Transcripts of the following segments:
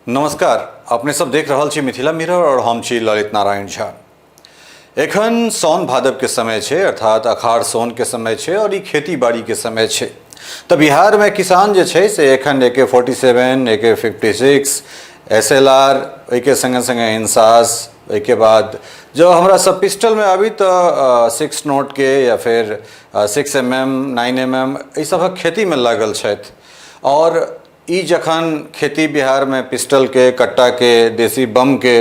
नमस्कार, अपने सब देख रहल छी मिथिला मिरर और हम छी ललित नारायण झा। एखन साउन भादव के समय छै, अर्थात अखाड़ साउन के समय छै और ई खेती बाड़ी के समय छै। तऽ बिहार में किसान जे छै से एखन ए के 47, ए के 56, एस एल आर, ओहिके संगे संगे इंसास, ओहिके बाद जँ हमरा सब पिस्टलमे आबी तऽ सिक्स नोटके या फेर 6 एम एम, 9 एम एम, एहि सभक खेतीमे लागल छथि। आओर ई जखन खेती बिहारमे पिस्टलके, कट्टाके, देशी बमके,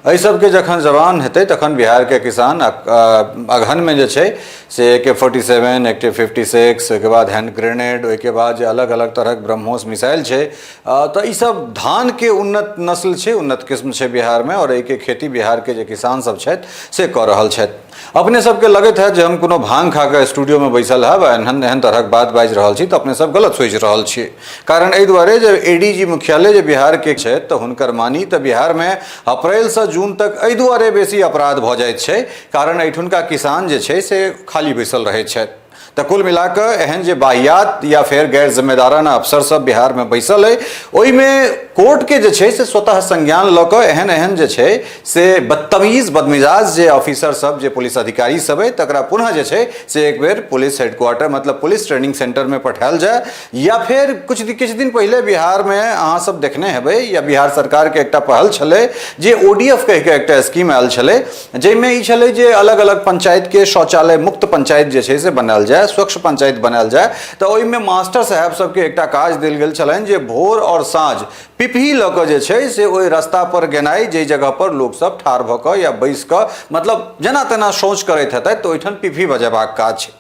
एहि सबके जखन जवान हेतै तखन बिहारके किसान अगहनमे जे छै से ए के 47, ए के 56, ओहिके बाद हैंड ग्रेनेड, ओहिके बाद जे अलग अलग तरहक ब्रह्मोस मिसाइल छै, तऽ ईसब धानके उन्नत नस्ल छै, उन्नत किस्म छै बिहारमे आओर एहिके खेती बिहारके जे किसान सब छथि से कऽ रहल छथि। अपने सबके लगैत हैत जे हम कोनो भांग खा कऽ स्टूडियोमे बैसल हैब आ एहन एहन तरहक बात बाजि रहल छी, तऽ अपने सब गलत सोचि रहल छी। कारण एहि दुआरे जे ए डी जी मुख्यालय जे बिहारके छथि तऽ हुनकर मानी तऽ बिहारमे अप्रैलसँ जून तक एहि दुआरे बेसी अपराध भऽ जाइत छै, कारण एहिठुनका किसान जे छै से खाली बैसल रहैत छथि। तऽ कुल मिला कऽ एहन जे बाहियात या फेर गैर जिम्मेदाराना अफसर सब बिहारमे बैसल अइ, ओहिमे कोर्टके जे छै से स्वतः संज्ञान लऽ कऽ एहन एहन जे छै से बदतमीज बदमिजाज जे ऑफिसर सब, जे पुलिस अधिकारी सब अइ, तकरा पुनः जे छै से एक बेर पुलिस हेडक्वार्टर मतलब पुलिस ट्रेनिंग सेंटरमे पठायल जाय। या फेर किछु दिन पहिले बिहारमे अहाँ सब देखने हेबै या बिहार सरकारके एकटा पहल छलै जे ओ डी एफ कहिके एकटा स्कीम आयल छलै, जाहिमे ई छलै जे अलग अलग पंचायतके शौचालय मुक्त पंचायत जे छै से बनायल जाय, स्वच्छ पंचायत बनायल जाय। तऽ ओहिमे मास्टर साहेब सबके एकटा काज देल गेल छलनि जे भोर आओर साँझ पिपही लऽ कऽ जे छै से ओहि रास्ता पर गेनाइ, जाहि जगह पर लोकसब ठाढ़ भऽ कऽ या बैसि कऽ मतलब जेना तेना शौच करैत हेतथि, तऽ ओहिठाम पिपही बजेबाक काज छै।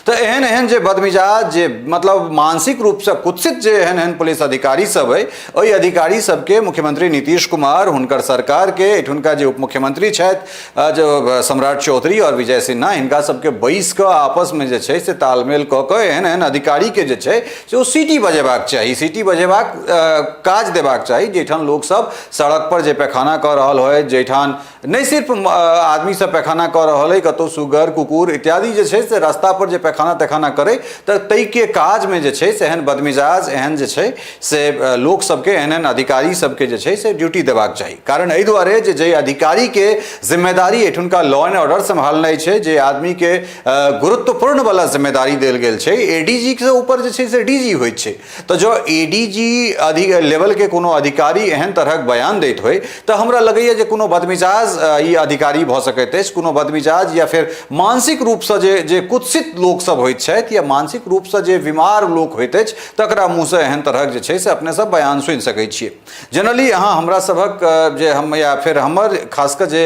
तऽ एहन एहन जे बदमिजाज, जे मतलब मानसिक रूपसँ कुत्सित जे एहन एहन पुलिस अधिकारी सब अइ, ओहि अधिकारी सबके मुख्यमंत्री नीतीश कुमार, हुनकर सरकारके, एहिठुनका जे उप मुख्यमंत्री छथि जो सम्राट चौधरी आओर विजय सिन्हा, हिनका सबके बैस कऽ आपसमे जे छै से तालमेल कऽ कऽ एहन एहन अधिकारीके जे छै से ओ सीटी बजेबाक चाही, सीटी बजेबाक काज देबाक चाही, जाहिठाम लोकसब सड़क पर जे पैखाना कऽ रहल होय, जाहिठाम नहि सिर्फ आदमी सब पैखाना कऽ रहल अइ, कतहु सुगर कुकुर इत्यादि जे छै से रास्ता पर जे पैखाना तैखाना करै, तऽ ताहिके काजमे जे छै से एहन बदमिजाज, एहन जे छै से लोक सबके, एहन एहन अधिकारी सबके जे छै से ड्यूटी देबाक चाही। कारण एहि दुआरे जे जाहि अधिकारीके जिम्मेदारी एहिठुनका लॉ एंड ऑर्डर सम्हालनाइ छै, जे आदमीके गुरुत्वपूर्ण वाला जिम्मेदारी देल गेल छै, ए डी जी के ऊपर जे छै से डी जी होइत छै, तऽ जँ ए डी जी लेवलके कोनो अधिकारी एहन तरहक बयान दैत होइ तऽ हमरा लगैए जे कोनो बदमिजाज ई अधिकारी भऽ सकैत अछि, कोनो बदमिजाज या फेर मानसिक रूपसँ जे जे कुत्सित लोकसभ होइत छथि या मानसिक रूपसँ जे बीमार लोक होइत अछि, तकरा मुँहसँ एहन तरहक जे छै से अपने सब बयान सुनि सकै छियै। जनरली अहाँ हमरा सभक जे हम या फेर हमर खास कऽ जे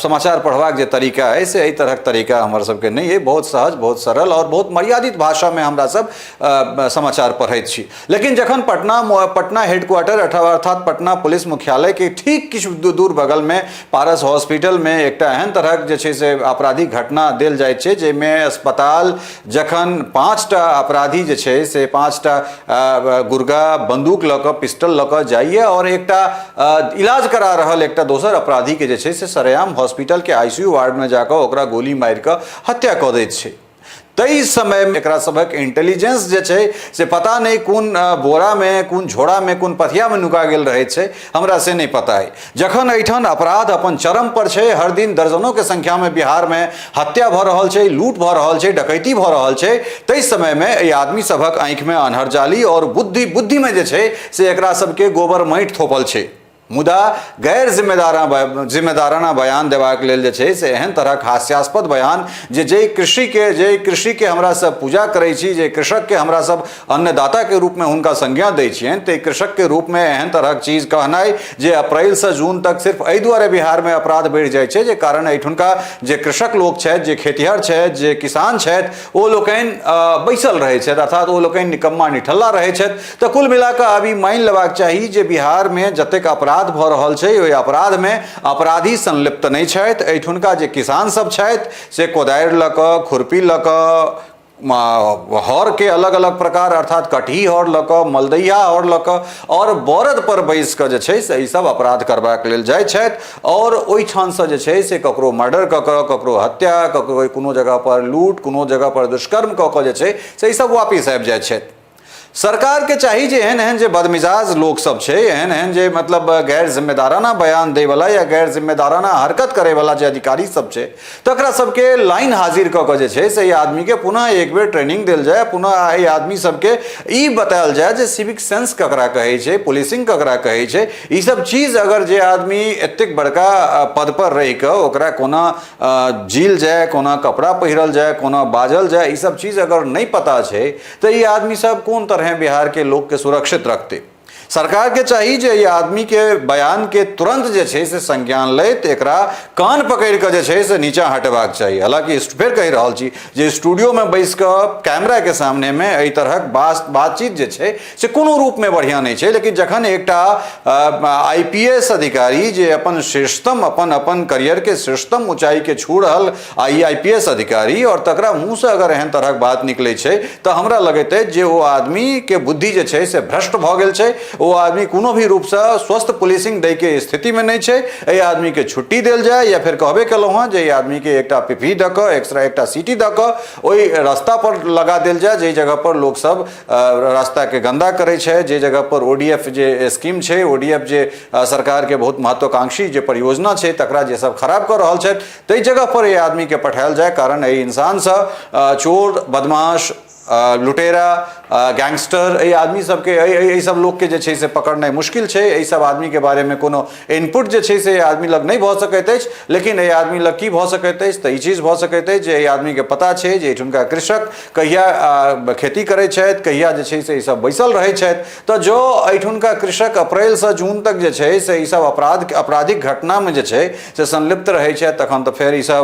समाचार पढ़बाक जे तरीका अइ से एहि तरहक तरीका हमर सबके नहि अइ। बहुत सहज, बहुत सरल आओर बहुत मर्यादित भाषामे हमरा सब समाचार पढ़ैत छी। लेकिन जखन पटना पटना हेडक्वार्टर अर्थात पटना पुलिस मुख्यालय के ठीक किछु दूर बगल में पारस हॉस्पिटल में एकटा एहन तरहक जे छै से आपराधिक घटना देल जाइत छै, जाहिमे अस्पताल जखन 5टा अपराधी जे छै से 5टा गुर्गा बंदूक लऽ कऽ, पिस्टल लऽ कऽ जाइए और एकटा इलाज करा रहल एकटा दोसर अपराधी के जे छै से सरेआम हॉस्पिटल के आईसीयू वार्ड में जाकऽ ओकरा गोली मारि कऽ हत्या कऽ दैत छै, ताहि समयमे एकरा सभक इंटेलिजेंस जे छै से पता नहि कोन बोरामे, कोन झोरामे, कोन पथियामे नुका गेल रहै छै, हमरा से नहि पता अइ। जखन एहिठाम अपराध अपन चरम पर छै, हर दिन दर्जनोके संख्यामे बिहारमे हत्या भऽ रहल छै, लूट भऽ रहल छै, डकैती भऽ रहल छै, ताहि समयमे एहि आदमी सभक आँखिमे अन्हरजाली आओर बुद्धिमे जे छै से एकरा सबके गोबर माटि थोपल छै। मुदा गैर जिम्मेदाराना बयान देबाक लेल जे छै से एहन तरहक हास्यास्पद बयान जे जाहि कृषिके हमरा सब पूजा करै छी, जे कृषकके हमरा सब अन्नदाताके रूपमे हुनका संज्ञा दै छियनि, ताहि कृषकके रूपमे एहन तरहक चीज कहनाइ जे अप्रैलसँ जून तक सिर्फ एहि दुआरे बिहारमे अपराध बढ़ि जाइ छै जे कारण एहिठुनका जे कृषक लोक छथि, जे खेतिहर छथि, जे किसान छथि, ओ लोकनि बैसल रहै छथि, अर्थात ओ लोकनि निकम्मा निठल्ला रहै छथि। तऽ कुल मिला कऽ आब ई मानि लेबाक चाही जे बिहारमे जतेक अपराध भऽ रहल छै ओहि अपराधमे अपराधी संलिप्त नहि छथि। एहिठुनका जे किसान सब छथि से कोदारि लऽ कऽ, खुरपी लऽ कऽ, हरके अलग अलग प्रकार अर्थात कटही हर लऽ कऽ, मलदैया हर लऽ कऽ आओर बरद पर बैस कऽ जे छै से ईसब अपराध करबाक लेल जाइ छथि आओर ओहिठामसँ जे छै से ककरो मर्डर कऽ कऽ, ककरो हत्या, ककरो कोनो जगह पर लूट, कोनो जगह पर दुष्कर्म कऽ कऽ जे छै से ईसब वापिस आबि जाइ छथि। सरकारके चाही जे एहन एहन जे बदमिजाज लोकसभ छै, एहन एहन जे मतलब गैर जिम्मेदाराना बयान दैवला या गैर जिम्मेदाराना हरकत करैवला जे अधिकारी सब छै, तकरा सबके लाइन हाजिर कऽ कऽ जे छै से एहि आदमीके पुनः एक बेर ट्रेनिंग देल जाय। पुनः एहि आदमी सबके ई बतायल जाय जे सिविक सेंस ककरा कहै छै, पुलिसिंग ककरा कहै छै। ई सब चीज अगर जे आदमी एतेक बड़का पद पर रहि कऽ ओकरा कोना जील जाय, कोना कपड़ा पहिरल जाय, कोना बाजल जाय, ई सब चीज अगर नहि पता छै तऽ ई आदमी सब कोन तरहे बिहारके लोकके सुरक्षित रखतै। सरकारके चाही जे एहि आदमीके बयानके तुरन्त जे छै से संज्ञान लैत एकरा कान पकड़ि कऽ जे छै से नीचाँ हटेबाक चाही। हालाँकि फेर कहि रहल छी जे स्टूडियोमे बैस कऽ कैमराके सामनेमे एहि तरहक बातचीत जे छै से कोनो रूपमे बढ़िआँ नहि छै, लेकिन जखन एकटा IPS अधिकारी जे अपन शीर्षतम अपन अपन करियरके शीर्षतम ऊँचाइके छू रहल IPS अधिकारी और तकरा मुँहसँ अगर एहन तरहक बात निकलै छै तऽ हमरा लगैत अछि जे ओ आदमीके बुद्धि जे छै से भ्रष्ट भऽ गेल छै। ओ आदमी कोनो भी रूपसँ स्वस्थ पुलिसिंग दैके स्थितिमे नहि छै। एहि आदमीके छुट्टी देल जाय, या फेर कहबे केलहुँ हँ जे एहि आदमीके एकटा पिपही दऽ कऽ, एक्स्ट्रा एकटा सीटी दऽ कऽ ओहि रास्तापर लगा देल जाय जाहि जगहपर लोकसभ रास्ताके गन्दा करै छै, जे जगहपर ODF जे स्कीम छै, ODF जे सरकारके बहुत महत्वाकांक्षी जे परियोजना छै तकरा जे सब खराब कऽ रहल छथि, ताहि जगहपर एहि आदमीके पठायल जाय। कारण एहि इंसानसँ चोर, बदमाश, लुटेरा, गैंगस्टर, एहि आदमी सबके एहि सब लोकके जे छै से पकड़नाइ मुश्किल छै। एहि सब आदमीके बारेमे कोनो इनपुट जे छै से एहि आदमी लग नहि भऽ सकैत अछि। लेकिन एहि आदमी लग की भऽ सकैत अछि, तऽ ई चीज भऽ सकैत अछि जे एहि आदमीके पता छै जे एहिठुनका कृषक कहिया खेती करै छथि, कहिया जे छै से ई सब बैसल रहै छथि। तऽ जँ एहिठुनका कृषक अप्रैलसँ जून तक जे छै से ई सब आपराधिक घटनामे जे छै से संलिप्त रहै छथि, तखन तऽ फेर ईसभ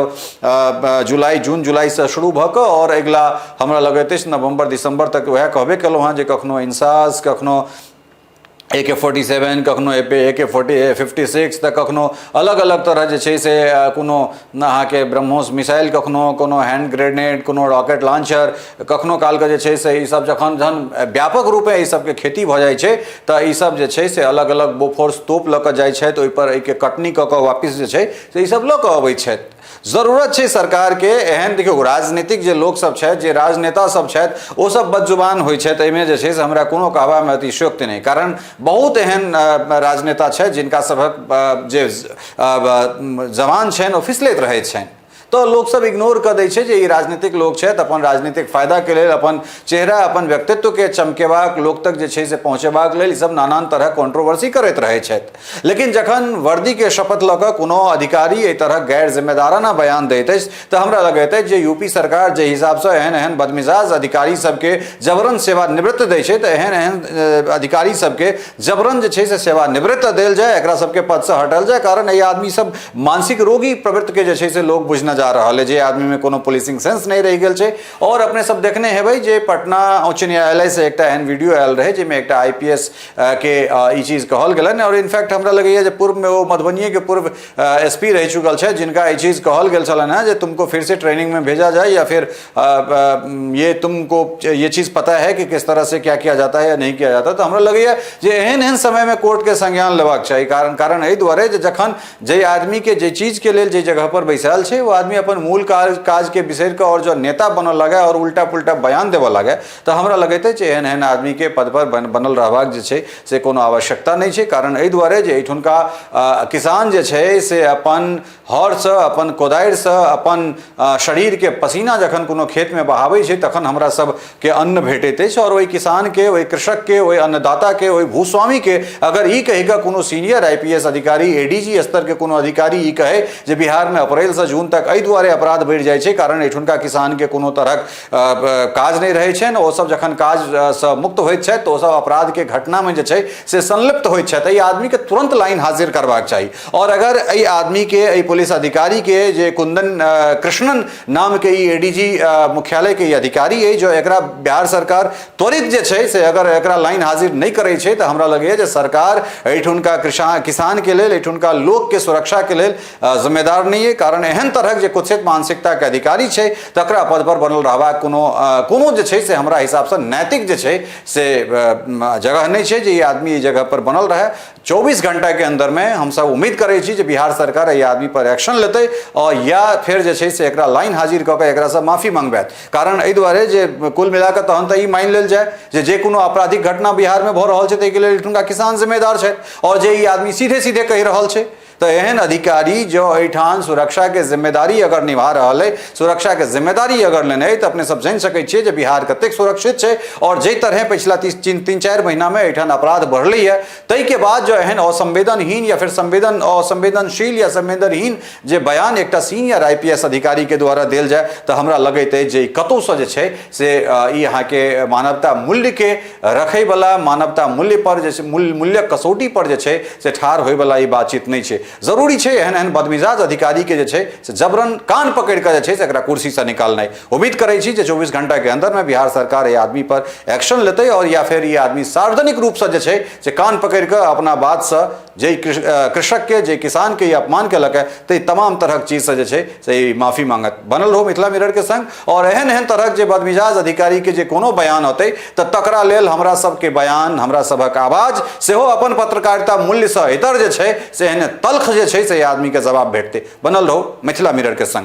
जुलाई, जून जुलाइसँ शुरू भऽ कऽ आओर अगिला हमरा लगैत अछि नवम्बर दिसम्बर तक, वएह कहबे केलहुँ हँ जे कखनो इंसास, कखनो AK-47, कखनो AK-56, तऽ कखनो अलग अलग तरह जे छै से कोनो अहाँके ब्रह्मोस मिसाइल, कखनो कोनो हैंड ग्रेनेड, कोनो रॉकेट लॉन्चर, कखनो कालके जे छै से ईसब जखन जहन व्यापक रूपे एहि सबके खेती भऽ जाइ छै तऽ ईसब जे छै से अलग अलग बोफोर्स तोप लऽ कऽ जाइ छथि, ओहिपर एहिके कटनी कऽ कऽ वापिस जे छै से ईसब लऽ कऽ अबै छथि। जरूरत छै सरकारके एहन, देखियौ राजनीतिक जे लोकसब छथि, जे राजनेता सब छथि, ओसब बदजुबान होइ छथि, एहिमे जे छै से हमरा कोनो कहबामे अतिशयोक्ति नहि। कारण बहुत एहन राजनेता छथि जिनका सभक जे जवान छनि ओ फिसलैत रहै छनि, तऽ लोकसब इग्नोर कऽ दै छै जे ई राजनीतिक लोक छथि, अपन राजनीतिक फायदाके लेल, अपन चेहरा, अपन व्यक्तित्वके चमकेबाक, लोक तक जे छै से पहुँचेबाक लेल ईसब नानान तरहक कॉन्ट्रोवर्सी करैत रहै छथि। लेकिन जखन वर्दीके शपथ लऽ कऽ कोनो अधिकारी एहि तरहक गैर जिम्मेदाराना बयान दैत अछि तऽ हमरा लगैत अछि जे यूपी सरकार जाहि हिसाबसँ एहन एहन बदमिजाज अधिकारी सबके जबरन सेवानिवृत्त दै छै, तऽ एहन एहन अधिकारी सबके जबरन जे छै से सेवानिवृत्त देल जाय, एकरा सबके पदसँ हटायल जाय। कारण एहि आदमी सब मानसिक रोगी प्रवृत्तिके जे छै से लोक बुझने जा रहल है, जे आदमीमे कोनो पुलिसिंग सेंस नहि रहि गेल छै। आओर अपने सब देखने हेबै जे पटना उच्च न्यायालयसँ एकटा एहन वीडियो आयल रहै जाहिमे एकटा IPS के ई चीज कहल गेलनि, आओर इनफैक्ट हमरा लगैए जे पूर्वमे ओ मधुबनिएके पूर्व SP रहि चुकल छथि जिनका ई चीज कहल गेल छलनि हेँ जे तुमको फिर से ट्रेनिंगमे भेजा जाए या फिर ये तुमको ये चीज़ पता है कि किस तरह से क्या किया जाता है या नहीं किया जाता। तऽ हमरा लगैए जे एहन एहन समयमे कोर्टके संज्ञान लेबाक चाही। कारण एहि दुआरे जे जखन जाहि आदमीके जाहि चीजके लेल जाहि जगहपर बैसायल छै ओ आदमी अपन मूल काजके बिसरि कऽ आओर जँ नेता बनऽ लागै आओर उल्टा पुल्टा बयान देबऽ लागै तऽ हमरा लगैत अछि एहन एहन आदमीके पदपर बनल रहबाक जे छै से कोनो आवश्यकता नहि छै। कारण एहि दुआरे जे एहिठुनका किसान जे छै से अपन हरसँ, अपन कोदारिसँ, अपन शरीरके पसीना जखन कोनो खेतमे बहाबै छै तखन हमरा सबके अन्न भेटैत अछि। आओर ओहि किसानके, ओहि कृषकके, ओहि अन्नदाताके, ओहि भूस्वामीके अगर ई कहि कऽ कोनो सीनियर IPS अधिकारी, ADG स्तरके कोनो अधिकारी ई कहै जे बिहारमे अप्रैलसँ जून तक एहि दुआरे अपराध बढ़ि जाइ छै कारण एहिठुनका किसानके कोनो तरहक काज नहि रहै छनि, ओसब जखन काजसँ मुक्त होइत छथि तऽ ओसब अपराधके घटनामे जे छै से संलिप्त होइत छथि। एहि आदमीके तुरन्त लाइन हाजिर करबाक चाही। और अगर एहि आदमीके, एहि पुलिस अधिकारीके जे कुंदन कृष्णन नामके ई ADG मुख्यालयके ई अधिकारी अइ, जो एकरा बिहार सरकार त्वरित जे छै से अगर एकरा लाइन हाजिर नहि करै छै तऽ हमरा लगैए जे सरकार एहिठुनका किसानके लेल, एहिठुनका लोकके सुरक्षाके लेल जिम्मेदार नहि अइ। कारण एहन तरहक जे जे कुत्सित मानसिकताके अधिकारी छै तकरा पदपर बनल रहबाक कोनो कोनो जे छै से हमरा हिसाबसँ नैतिक जे छै से जगह नहि छै जे ई आदमी एहि जगहपर बनल रहै। 24 घंटाके अन्दरमे हमसब उम्मीद करै छी जे बिहार सरकार एहि आदमीपर एक्शन लेतै आओर या फेर जे छै से एकरा लाइन हाजिर कऽ कऽ एकरासँ माफी मंगबायत। कारण एहि दुआरे जे कुल मिलाकऽ तहन तऽ ई मानि लेल जाय जे जे कोनो आपराधिक घटना बिहारमे भऽ रहल छै ताहिके लेल एहिठुनका किसान जिम्मेदार छथि आओर जे ई आदमी सीधे सीधे कहि रहल छै। तऽ एहन अधिकारी जँ एहिठाम सुरक्षाके जिम्मेदारी अगर निभा रहल अइ, सुरक्षाके जिम्मेदारी अगर लेने अइ, तऽ अपने सब जानि सकै छियै जे बिहार कतेक सुरक्षित छै। आओर जाहि तरहे पछिला 3-4 महीनामे एहिठाम अपराध बढ़लैए ताहिके बाद जँ एहन असंवेदनहीन या फेर असंवेदनशील या संवेदनहीन जे बयान एकटा सीनियर IPS अधिकारीके द्वारा देल जाय तऽ हमरा लगैत अछि जे ई कतहुसँ जे छै से ई अहाँके मानवता मूल्यके रखैवला, मानवता मूल्य पर जे छै मूल्यक कसौटी पर जे छै से ठाढ़ होइवला ई बातचीत नहि छै। जरूरी छै एहन एहन बदमिजाज अधिकारीके जे छै से जबरन कान पकड़ि कऽ जे छै से एकरा कुर्सीसँ निकालनाइ। उम्मीद करै छी जे 24 घंटाके अन्दरमे बिहार सरकार एहि आदमी पर एक्शन लेतै आओर या फेर ई आदमी सार्वजनिक रूपसँ जे छै से कान पकड़ि कऽ अपना बातसँ जाहि कृषकके, जाहि किसानके ई अपमान केलक है ताहि तमाम तरहक चीजसँ जे छै से ई माफी मांगत। बनल रहू मिथिला मिररके संग आओर एहन एहन तरहक जे बदमिजाज अधिकारीके जे कोनो बयान होतै तऽ तकरा लेल हमरा सबके बयान, हमरा सबक आवाज सेहो अपन पत्रकारिता मूल्यसँ इतर जे छै से एहने तल्ख जे छै से आदमीके जवाब भेटतै। बनल रहू मिथिला मिररके संग।